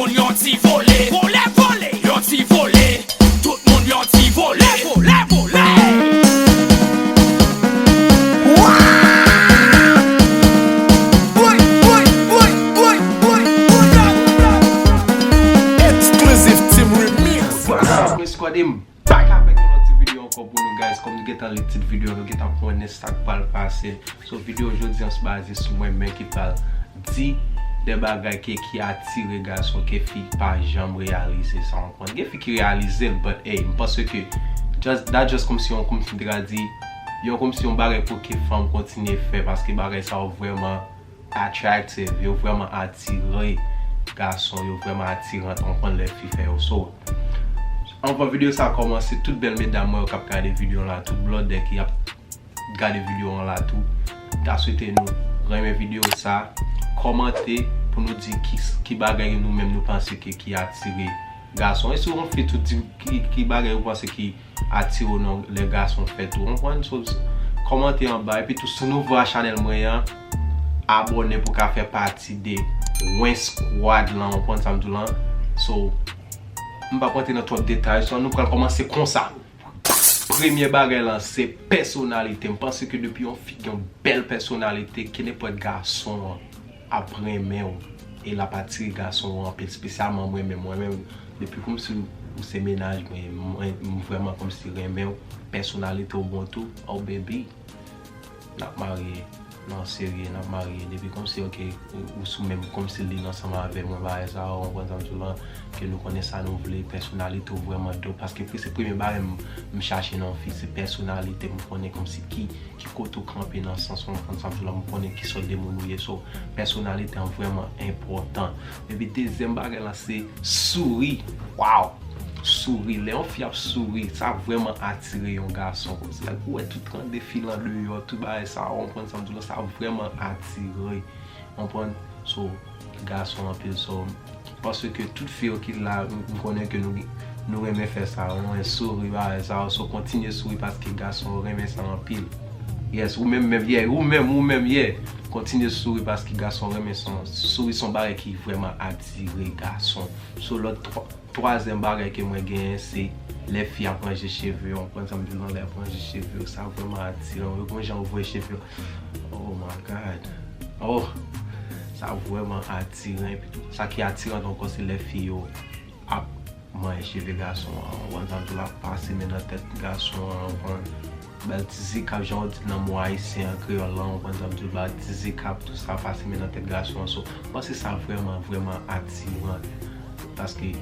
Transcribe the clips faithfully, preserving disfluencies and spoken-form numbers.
Moun yon ti vole, vole, vole, yon ti vole. Tout moun yon ti vole, vole, vole. Exclusive Team Remix. What's up, Miss Squad? M back avèk yon lòt ti videyo ankò pou nou, guys. Kòm nou gentan li tit videyo, nou gentan konnen sa k pral pase. So, videyo jodi an se baze sou mwen menm ki pral di de bagay ke, ki atire gason ke fi pa janm reyalize sa, w konprann? Gen fi ki reyalize l, but hey, m panse ke just, that just kòmsi yon, kòmsi m te ka di, yon kòmsi yon bagay pou ke fanm kontinye fè, paske bagay sa yo vrèman attractive, yo vrèman atire gason, yo vrèman atirant, w konprann, lè fi fè yo. So, anvan videyo sa kòmanse, tout bèl medam mwen yo k ap gade videyo la, tout blòdè ki ap gade videyo an la tou, m ta swete nou renmen videyo sa, kòmante pou nou di ki, ki bagay nou menm nou panse ke ki atire gason. E si w yon fi tou, di ki, ki bagay ou panse ki atire w nan lè gason fè tou, w konprann? So, kòmante anba, epi tou si w nouvo a chanèl mwen an, abòne pou w ka fè pati de Wen Squad lan, w konprann sa m di w lan? So, m p ap rantre nan twòp detay, so nou pral kòmanse konsa. Premye bagay lan se pèsonalite. M panse ke depi yon fi gen yon bèl pèsonalite, kenenpòt gason an ap renmen w e l ap atire gason yo anpil, espesyalman mwen menm. Mwen menm, depi kòmsi ou se mennaj mwen, mwen, m vrèman kòmsi renmen w, pèsonalite w bon tou, oh baby, n ap marye nan serye, n ap marye. Depi kòmsi, ok, ou, ou sou menm, kòmsi li ansanm avè mwen, bagay sa yo, w konprann sa m di w lan, ke nou konnen sa nou vle, pèsonalite w vrèman dope, paske se premye bagay m, m chache nan yon fi, se pèsonalite, m konnen kòmsi ki, ki kote w kanpe nan sans, w konprann sa m di w lan, m konnen ki sòt de moun ou ye, so, pèsonalite an vrèman enpòtan. Epi dezyèm bagay lan se souri, waw! Souri, lè yon fi ap souri, sa vrèman atire yon gason. Kòmsi, like, ou wè tout rande fi lan deyò, tout bagay sa, w konprann sa m di w lan, sa vrèman atire, w konprann? So, gason anpil, so, paske tout fi yo ki la, m, m konnen ke nou, nou renmen fè sa, w renmen souri, bagay sa, so, kontinye souri paske gason yo renmen sa anpil. Yes, ou menm, menm, yeah, ou menm, ou menm, yeah. Kontinye souri paske gason renmen sa. Souri se yon bagay ki vrèman atire gason. So, lòt twa-, twazyèm bagay ke mwen genyen, se lè fi ap ranje cheve yo. W konprann sa m di w lan, lè ap ranje cheve yo, sa vrèman atiran. Yo gen jan yo voye cheve yo. Oh my God. Oh, sa vrèman atiran. Epi tou, sa ki atiran ankò, se lè fi yo ap manyen cheve gason an. W konprann sa m di w lan, ap pase men nan tèt gason an, w konprann? Ba l ti zikap, jan yo di nan mo ayisyen an, kreyòl lan, w konprann sa m di w, ba l ti zikap, tou sa, pase men nan tèt gason an. So, m panse sa vrèman, vrèman atiran. Paske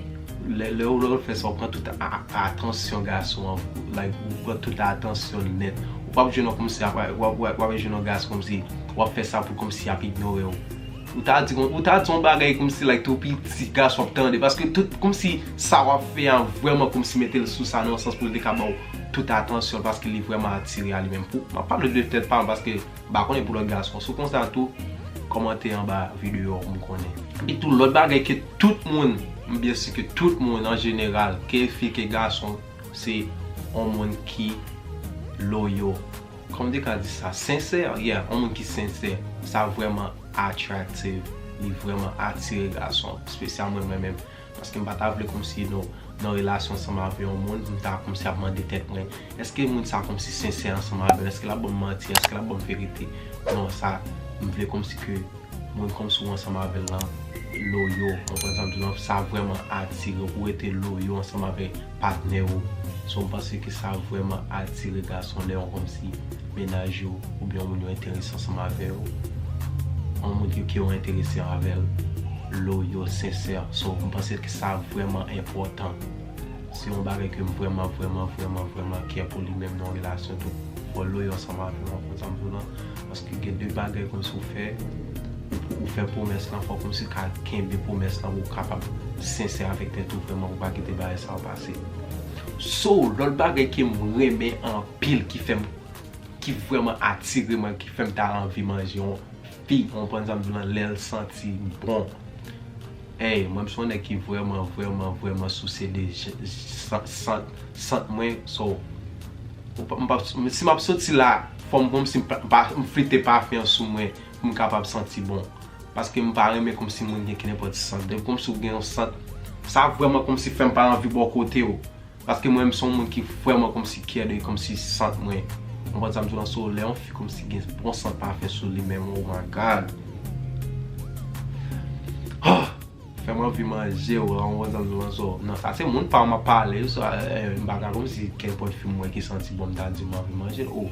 lè, lè, lè w fè sa, w pran tout a, a, atansyon gason an, like, ou pran tout atansyon l nèt. Ou p ap jwenn kòmsi, w ap, w ap, w ap jwenn yon gason kòmsi, w ap fè sa pou kòmsi y ap ignore w. Ou ta di, ou ta di yon bagay kòmsi, like, tou piti, gason ap tande. Paske tout, kòmsi sa w ap fè a, vrèman kòmsi mete l sou sa, nan yon sans pou l te ka ba w tout atansyon l, paske li vrèman atire a li menm. Pou, m ap pale de tèt pa m, paske m pa konnen pou lòt gason. Si w konsa tou, kòmante anba videyo a pou m konnen. E tou, lòt bagay ke tout moun, m byen si ke tout moun an jeneral, ke fi, ke gason, se yon moun ki loyo. Kòm m te ka di sa, sensè, yeah, yon moun ki sensè, sa vrèman attractive, li vrèman atire gason, espesyalman mwen menm. Paske m pa ta vle kòmsi nou nan relasyon ansanm avè yon moun, m ta kòmsi ap mande tèt mwen, èske moun sa kòmsi sensè ansanm avè m? Èske l ap ban m manti? Èske l ap ban m verite? Non, sa, m vle kòmsi ke moun kòmsi w ansanm avè l lan loyo, w konprann sa m di w lan, sa vrèman atire w pou w rete loyo ansanm avè patnè w. So, m panse ke sa vrèman atire gason lè yon kòmsi mennaj yo oubyen yon moun yo enterese ansanm avè yo. Yon moun ke, ke w enterese avè l, loyo, sensè. So, m panse ke sa vrèman enpòtan. Se yon bagay ke m vrèman, vrèman, vrèman, vrèman kè pou li menm nan yon relasyon tou. Fò l loyo ansanm avè w, w konprann sa m di w lan. Paske gen de bagay kòmsi w fè, ou, ou fè pwomès lan, fò kòmsi w ka kenbe pwomès lan pou w kapab sensè avèk tèt ou vrèman, pou w pa kite bagay sa yo pase. So, lòt bagay ke m renmen anpil, ki fè m, ki vrèman atire mwen, ki fè m ta anvi manje yon fi, w konprann sa m di w lan, lè l santi bon. Ey, mwen m se yon nèg ki vrèman, vrèman, vrèman souse de j-, sant, sant, sant mwen, so, ou pa, m pa, si m ap soti la, fò m kòmsi m pa, m pa, m flite pafen an sou mwen, pou m kapab santi bon. Paske m pa renmen kòmsi moun gen kenenpòt sant. Depi kòmsi w gen yon sant, sa vrèman kòmsi fè m pa anvi bò kote w. Paske mwen, m se yon moun ki vrèman kòmsi kyè de kòmsi sant mwen. Ou konprann sa m di w lan? So, lè yon fi kòmsi gen bon sant pafè sou li menm, oh my God. Ah! Fè m anvi manje w, ou konprann sa m di w lan? So, nan sa se moun pa w m ap pale, so, eh, m pa ka kòmsi kenpòt fi m wè ki santi bon, m ta di m anvi manje l. Oh,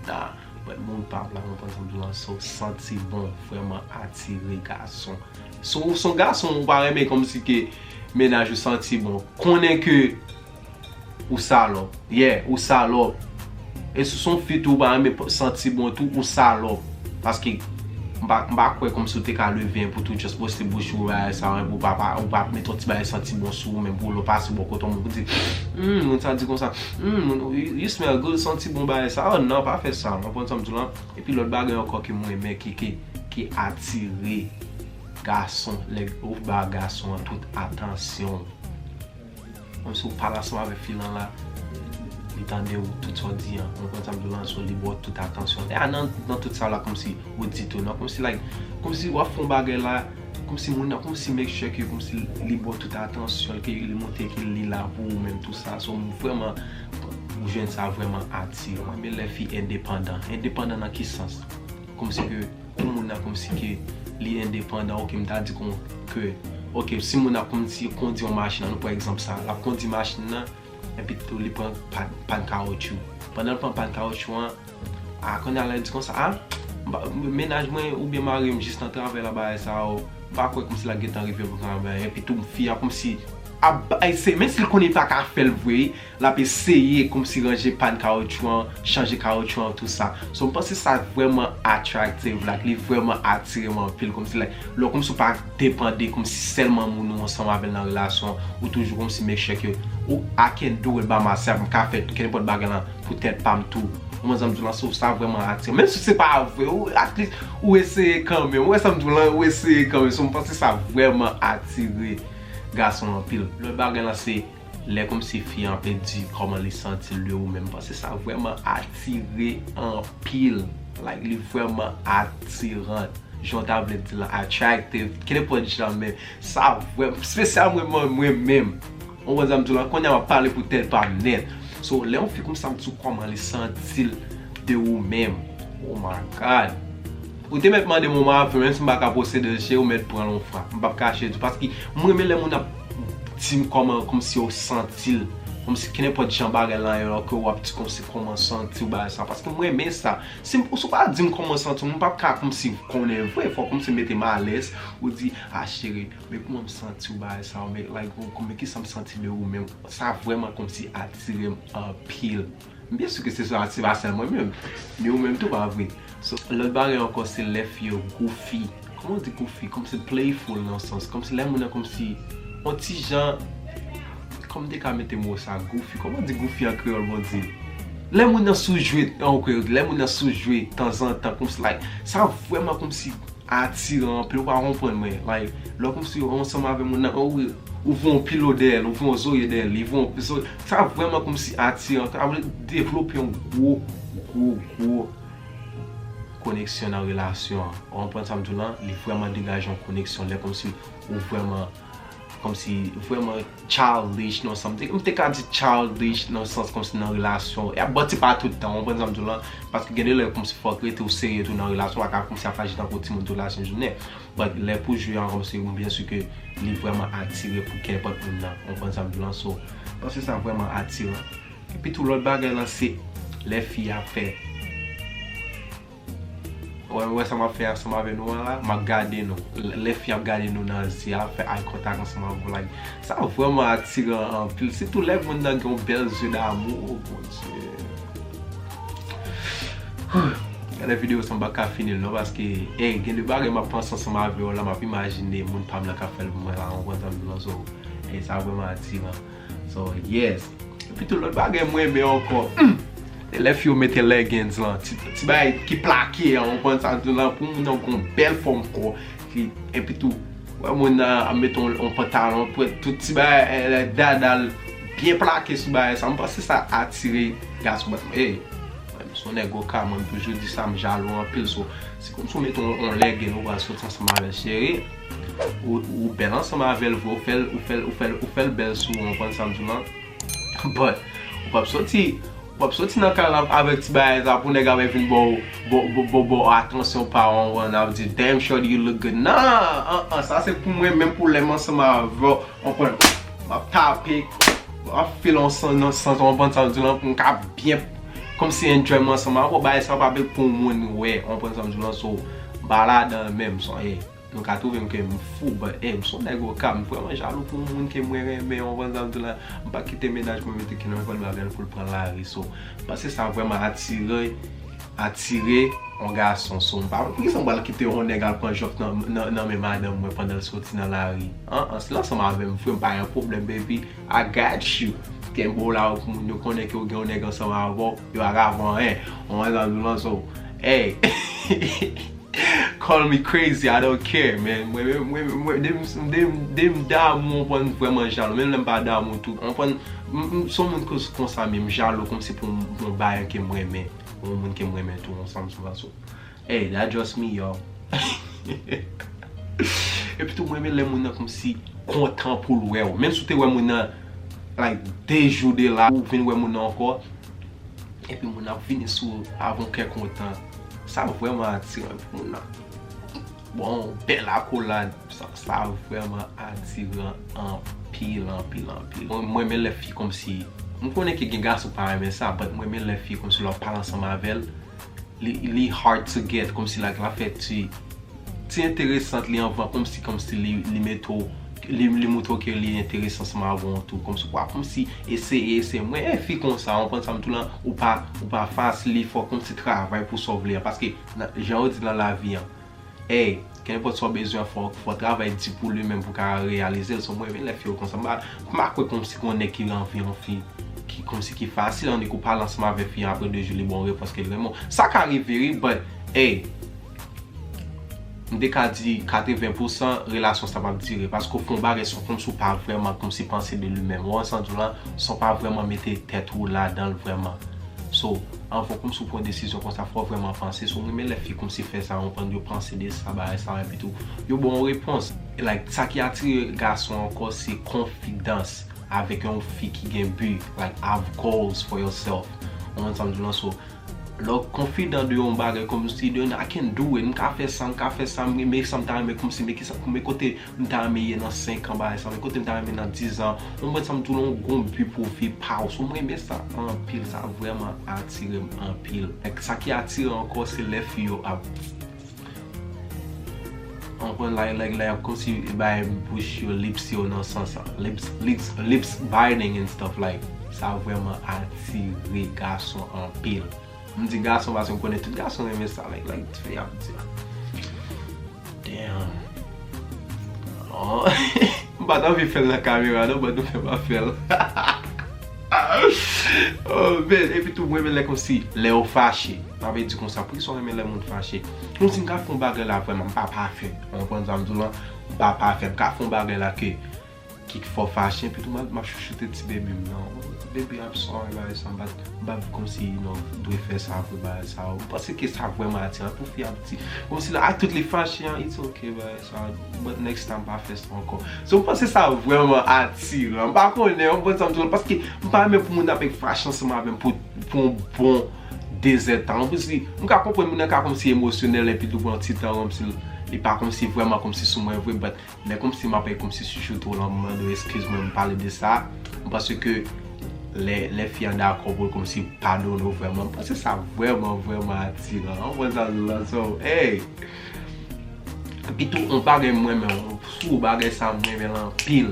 nah. But moun pa w la, ou konprann sa m di w lan? So, santi bon vrèman atire gason. Si w se yon gason, ou pa renmen kòmsi ke mennaj ou santi bon, konnen ke ou salòp. Yeah, ou salòp. E si w se yon fi tou, ou pa renmen p-, santi bon tou, ou salòp. Paske m pa, m pa kwè kòmsi w te ka leve pou tou just bwose bouch ou, bagay sa, epi w pa, pa, ou pa mete yon ti bagay santi bon sou ou menm pou lè w pase bò kote yon moun pou di, hmm, moun sa di konsa, hmm, moun, you, you smell good, santi bon bagay sa. Oh, non, pa fè sa, ou konprann sa m di w lan? Epi lòt bagay ankò ke m renmen ki, ki, ki atire gason, lè ou ba gason an tout atansyon. Kòmsi w pale ansanm avèk fi lan la, li tande w tout sa w di an. Ou konprann sa m di w lan? So, li ba w tout atansyon. E a nan, nan tout sa la, kòmsi ou di tou, non? Kòmsi, like, kòmsi w ap fè yon bagay la, kòmsi moun nan, kòmsi make sure ke kòmsi li ba w tout atansyon, ke li montre ke li la pou ou menm, tout sa. So, m vrèman, ou jwenn sa vrèman atiran. Men lè fi endepandan. Endepandan nan ki sans? Kòmsi ke pou moun nan kòmsi ke li endepandan, ok, m ta di kon ke, ok, si moun nan kòmsi kondi yon machin, ann nou pran egzanp sa, l ap kondi machin nan, epi tou li pran pàn, pàn kawotchou. Pandan l pran pàn kawotchou an, a, kounye a l di konsa, a, m pa, mennaj mwen oubyen mari m jis nan travay la, bagay sa yo, m pa kwè kòmsi l ap gentan rive pou travay, epi tou fi a kòmsi ap bay se, menm si l konnen li pa ka fè l vre, l ap eseye kòmsi ranje pàn kawotchou an, chanje kawotchou an, tout sa. So, m panse sa vrèman attractive, like, li vrèman atire m anpil, kòmsi, like, lè w kòmsi w pa depande kòmsi sèlman moun ou ansanm avè l nan relasyon an, ou toujou kòmsi make sure ke ou, I can do it by myself, m ka fè kenenpòt bagay lan pou tèt pa m tou. Ou konprann sa m di w lan? So, sa vrèman atire. Menm si se pa vre, ou, at least, ou eseye kanmenm. Ou wè sa m di w lan, ou eseye kanmenm. So, m panse sa vrèman atire gason anpil. Lòt bagay lan se lè kòmsi fi an ap di kòman li santi l de ou menm, m panse sa vrèman atire anpil. Like, li vrèman atiran. Jan w ta vle di l lan, attractive, kenenpòt jan, men sa vrèman, espesyalman mwen, mwen menm. Ou konprann sa m di w lan, kounye a m ap pale pou tèt pa m nèt. So, lè yon fi kòmsi ap di w kòman li santi l de ou menm. Oh my God. Ou te mèt mande m yon mari, menm si m pa ka posede l, cheri, ou mèt pran l yon fwa. M p ap kache di w, paske m renmen lè moun ap di m kòman, kòmsi yo santi l. Kòmsi kenenpòt jan bagay lan ye, lòske w ap di kòmsi kòman w santi w, bagay sa. Paske m renmen sa. Si m, si w pa di m kòman w santi w, m p ap ka kòmsi konnen vre. Fò kòmsi m mete m alèz, ou di, a cheri, men kòman m santi w, bagay sa, men, like, ou, men kisa m santi de ou menm. Sa vrèman kòmsi atire m anpil. M byen si ke se sa, se pa sèl mwen menm. Men ou menm tou, pa vre? So, lòt bagay ankò, se lè fi yo goofy. Kòman w di goofy? Kòmsi playful nan sans. Kòmsi lè moun nan kòmsi, yon ti jan, kòman m te ka mete mo sa, goofy? Kòman w di goofy an kreyòl, Bondye? Lè moun nan sou jwe, an kreyòl, lè moun nan sou jwe tanzantan, kòmsi, like, sa vrèman kòmsi atiran anpil, ou pa konprann mwen. Like, lè w kòmsi ou ansanm avè moun nan, ou, ou voye yon pilo dèyè l, ou voye yon zoye dèyè l, li voye yon, so, sa vrèman kòmsi atiran. Sa vle devlope yon gwo, gwo, gwo koneksyon nan relasyon an. Ou konprann sa m di w lan? Li vrèman degaje yon koneksyon. Lè kòmsi ou vrèman, kòmsi vrèman childish nan sans. M te ka di childish nan sans kòmsi nan relasyon. E ap manti pa tout tan, ou konprann sa m di w lan? Paske gen de lè kòmsi fòk rete ou serye tou nan relasyon, ou pa ka kòmsi ap aji tankou timoun tout lasent jounen. But lè pou jwe an kòmsi, m byen si ke li vrèman atire pou kenpòt moun nan. Ou konprann sa m di w lan? So, m panse sa vrèman atiran. Epi tou lòt bagay lan se lè fi a fè Wè, wè sa m ap fè ansanm avè nou an la, m ap gade nou. L-, lè fi ap gade nou nan zye, ap fè eye contact ansanm avè w, like, sa vrèman atiran anpil. Sitou lè moun nan gen yon bèl zye damou, oh Bondye. Gade videyo sa m pa ka fini l non, paske, ey, gen de bagay m ap panse ansanm avè w la, m ap imajine moun pa m nan k ap fè l pou mwen la, ou konprann sa m di w lan, so, ey, sa vrèman atiran. So, yes. Epi tou lòt bagay mwen renmen ankò, hmm, se lè fi yo mete leggings lan, ti, ti bagay ki plake an, ou konprann sa m di w lan, pou moun nan gon bèl fòm kò, ki, epi tou, wè moun nan ap mete yon, yon pantalon, pou tout ti bagay, eh, dada l byen plake sou bagay sa, m panse sa atire gason, but, ey, mwen, Se yon nèg okap, mwen m toujou di sa, m jalou anpil. So, se kòmsi w mete yon, yon legging, ou pral soti ansanm avè l, cheri. Ou, ou bèl ansanm avè l vre, ou fè l, ou fè l, ou fè l, ou fè l bèl sou ou, w konprann sa m di w lan? But, ou p ap soti, ou p ap soti nan kay la avèk ti bagay sa pou nèg ap vin ba w, ba w, ba w, ba w, ba w atansyon pa w, w ap di, "Damn, shorty, you look good." Non, an, an, sa se pou mwen menm, pou lè m ansanm avè w, w konprann? M ap tape, m ap feel on sans, nan sans, w konprann sa m di w lan, pou m ka byen, kòmsi enjoy m ansanm avè w, bagay sa pa bèl pou moun wè, w konprann sa m di w lan, so, m pa ladan l menm, so, hey, nou ka twouve m ke m fou, but, hey, m se yon nèg okap, m vrèman jalou pou yon moun ke mwen renmen, w konprann sa m di w lan, m pa kite mennaj mwen mete ken nan kò l, bagay l pou l pran lari, so, m panse sa vrèman atire, atire yon gason, so, m pa konn poukisa m pral kite yon nèg al pran jòf nan, nan, nan men madanm mwen pandan l soti nan lari. An, an, si l ansanm avè m vre, m pa gen pwoblèm, baby. I got you. Kenbe w la pou moun yo konnen ke w gen yon nèg ansanm avè w, yo pa ka fè anyen. Mwen, sa di w lan, so, hey. Call me crazy, I don't care, man. Mwen, mwen, mwen, mwen, de m, de m, de m damou, w konprann, vrèman jalou. Menm lè m pa damou tou, w konprann, m, m, se yon moun kon, konsa, men m jalou, kòmsi pou m, pou yon bagay ke m renmen. Yon moun ke m renmen tou, ansanm sou la, so. Hey, that just me, y'all. Epi tou, mwen renmen lè moun nan kòmsi kontan pou l wè w. Menm si w te wè moun nan, like, de jou de la, ou vin wè moun nan ankò, epi moun nan ap vini sou ou avè yon kè kontan. Sa vrèman atiran pou moun nan. Bon, bèl akolad, sa, sa vrèman atiran anpil, anpil, anpil. Mwen, mwen renmen lè fi kòmsi, m konnen ke gen gason k pa renmen sa, but mwen renmen lè fi kòmsi lè w ap pale ansanm avè l, li, li hard to get, kòmsi, like, l ap fè ti, ti enteresant li anvan, kòmsi, kòmsi li, li mete w, li, li moutre w ke li enterese ansanm avè w tou, kòmsi w pa kòmsi eseye, eseye. Mwen, e fi konsa, w konprann sa m di w lan, ou pa, ou pa fasil, li fò kòmsi travay pou sa w vle an, paske nan, jan yo di nan lavi an, hey, kenenpòt sa w bezwen an, fò, fò w travay di pou li menm pou w ka reyalize l. So, mwen renmen lè fi yo konsa. M pa, m pa kwè kòmsi gen yon nèg ki anvi yon fi ki kòmsi ki fasil, annik ou pale ansanm avèk fi an, apre de jou li ba w yon repons ke l renmen w. Sa ka rive, wi, but, hey, m te ka di katreven pousan relasyon sa p ap dire, paske w fè yon bagay san kòmsi w pa vrèman kòmsi panse de li menm. Ou wè sa m di w lan, san w pa vrèman mete tèt ou ladan l vrèman. So, anvan kòmsi w pran desizyon konsa, fò w vrèman panse. So, mwen renmen lè fi kòmsi fè sa, yo konprann, yo panse de sa, bagay sa, epi tou, yo ba w yon repons. Like, sa ki atire gason ankò, se konfidans avèk yon fi ki gen bi, like, have goals for yourself. Ou konprann sa m di w lan, so, lè w konfidan de yon bagay kòmsi, de, "I can do it, m ka fè sa, m ka fè sa, m renmen sa, m ta renmen kòmsi, men kisa, men kote m ta renmen ye nan senk an, bagay sa, men kote m ta renmen nan diz an." Ou konprann sa m di w lan, ou gon bi pou vi pa w. So, mwen renmen sa anpil, sa vrèman atire m anpil. Like, sa ki atire ankò, se lè fi yo ap, ou konprann, like, like, like, kòmsi bay bouch yo, lips yo nan sans sa. Lips, lips, lips biting and stuff, like, sa vrèman atire gason anpil. M di gason paske m konnen tout gason renmen sa, like, like, ti fi ap di la. Damn. Oh. M pa t anvi fè l nan kamera non, but nou fè m ap fè l. Oh, man, epi tou, mwen renmen lè kòmsi, lè yo fache. Sa vle di konsa, poukisa w renmen lè moun fache? Kòmsi m ka fè yon bagay la vrèman, m pa pafè. Ou konprann sa m di w lan? M pa pafè. M ka fè yon bagay la ke ki fè w fache, epi tou m ap, m ap chouchoute ti bebi m nan. Ti bebi, I'm sorry, bagay sa, m pa t, m pa t kòmsi, you know, dwe fè sa vre, bagay sa. Ou panse ke sa vrèman atiran pou fi ap di. Kòmsi la, a tout li fache an, it's okay, bagay sa. But next time, pa fè sa ankò. So, m panse sa vrèman atiran. M pa konnen, ou konprann sa m di w lan, paske m pa renmen pou moun ap fache ansanm avè m pou, pou yon bon dezèdtan. Anplis, li, m ka konprann moun nan ka kòmsi emosyonèl, epi tou pran ti tan, kòmsi li pa kòmsi vrèman kòmsi sou mwen vre, but lè kòmsi m ap kòmsi chouchoute w lan, m mande w eskiz mwen, m pale de sa. M panse ke lè, lè fi an dakò pou l kòmsi padone w vrèman, m panse sa vrèman, vrèman atiran. Ou konprann sa m di w lan, so, hey! Epi tou, yon bagay mwen renmen, sou bagay sa mwen renmen l anpil.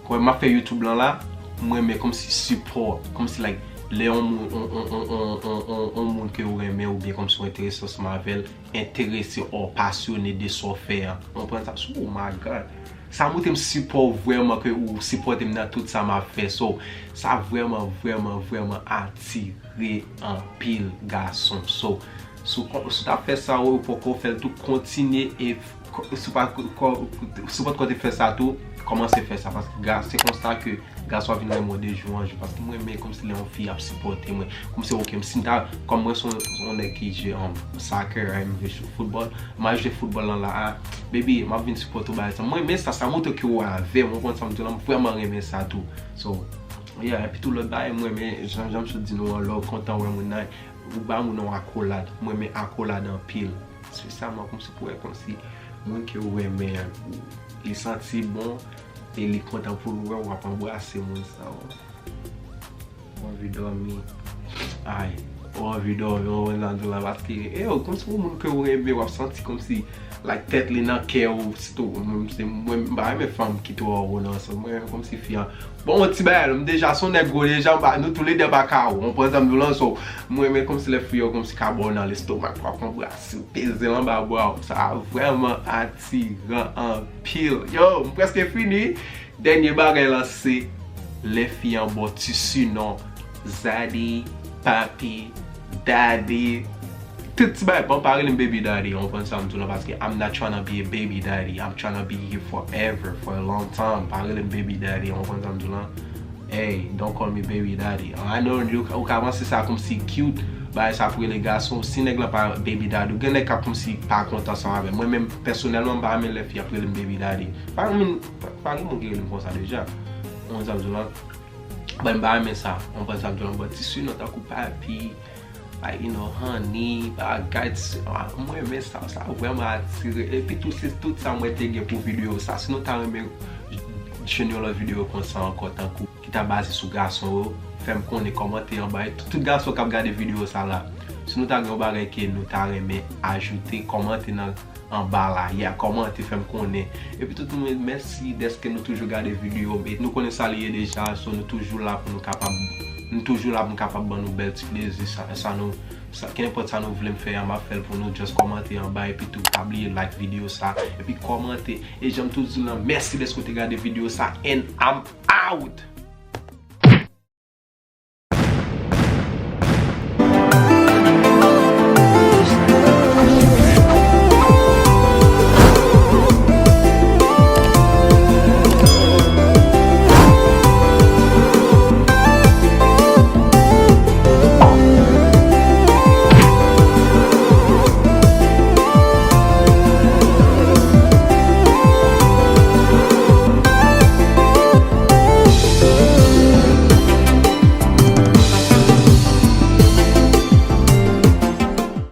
Kòm m ap fè YouTube lan la, mwen renmen kòmsi sipò, kòmsi, like, lè yon moun, on, on, on moun ke ou renmen oubyen kòmsi ou enterese ansanm avè l, enterese or pasyone de sa w fè an. Ou konprann sa? Oh my God! Sa montre m sipò w vrèman, ke ou sipòte m nan tout sa m ap fè. So, sa vrèman, vrèman, vrèman atire anpil gason. So, si w kon-, si w t ap fè sa, ou poko fè l tou, kontinye e ko-, si w pa ko-, ko-, si w pa t konte fè sa tou, kòmanse fè sa, paske gra- se konsa ke gason ap vin renmen w de jou an jou, paske mwen renmen kòmsi lè yon fi ap sipòte mwen, kòmsi ok, m si m ta, kòm mwen se yon, yon nèg ki jwe, um, soccer, m jwe football, m al jwe football lan la, a, baby, m ap vin sipòte w, bagay sa, mwen renmen sa, sa montre ke w avè m, ou konprann sa m di w la, m vrèman renmen sa tou, so, yeah, epi tou lòt bagay, mwen renmen, jan, jan m sot di nou an, lè w kontan wè moun nan, ou ba moun nan yon akolad, mwen renmen akolad anpil, espesyalman kòmsi pou wè kòmsi moun ke ou renmen an, li santi bon, e li kontan pou l wè w ap anbrase moun sa yo. Ou anvi dòmi. Ay, ou anvi dòmi, ou anvi nan dou la, paske, e yo, kòmsi pou moun ke ou renmen, w ap santi kòmsi, like, tèt li nan kè ou, sitou, mwen, se, mwen, m pa renmen fanm ki twò wo nan sans, mwen, kòmsi fi an, bon, yon ti bagay, m deja, se yon nèg gwo deja, m pa, nou tou le de pa ka wo, ou konprann sa m di w lan, so, mwen renmen kòmsi lè fi yo, kòmsi ka ba w nan lestomak, w ap anbrase, peze l anba bra w, sa vrèman atiran anpil. Yo, m prèske fini. Dènye bagay lan se lè fi an ba w ti sinon, zaddy, papi, daddy. Tout ti bagay, bon, pa rele m baby daddy, ou konprann sa m di w lan, paske I'm not tryna be a baby daddy, I'm tryna be here forever, for a long time. Pa rele m baby daddy, ou konprann sa m di w lan. Hey, don't call me baby daddy. I know you, ou ka panse sa kòmsi cute, bagay sa pou rele gason, si nèg lan pa baby daddy, ou gen nèg k ap kòmsi pa kontan ansanm avè m. Mwen menm, pèsonèlman, m pa renmen lè fi ap rele m baby daddy. Pa renmen, pa, pa gen moun ki rele m konsa deja. Ou konprann sa m di w lan. Bon, m pa renmen sa. Ou konprann sa m di w lan. Bon, ti sinon tankou papi, like, you know, honey, bagay, ti, ah, mwen renmen sa, sa vrèman atire. Epi tou, se tout sa mwen te gen pou videyo sa. Si nou ta renmen jwenn yon lòt videyo konsa ankò, tankou ki ta baze sou gason yo, fè m konnen, kòmante anba. E tout, tout gason k ap gade videyo sa la, si nou ta gen yon bagay ke nou ta renmen ajoute, kòmante nan anba la, yeah, kòmante, fè m konnen. Epi tout moun, mèsi dèske nou toujou gade videyo m. E nou konnen sa li ye deja, so nou toujou la pou nou kapab, nou toujou la pou nou kapab ban nou bèl ti plezi, sa, sa nou, sa, kenenpòt sa nou vle m fè a, m ap fè l pou nou, just kòmante anba, epi tou, pa bliye like videyo sa, epi kòmante, e jan m toujou di w lan, mèsi dèske w te gade videyo sa, and I'm out!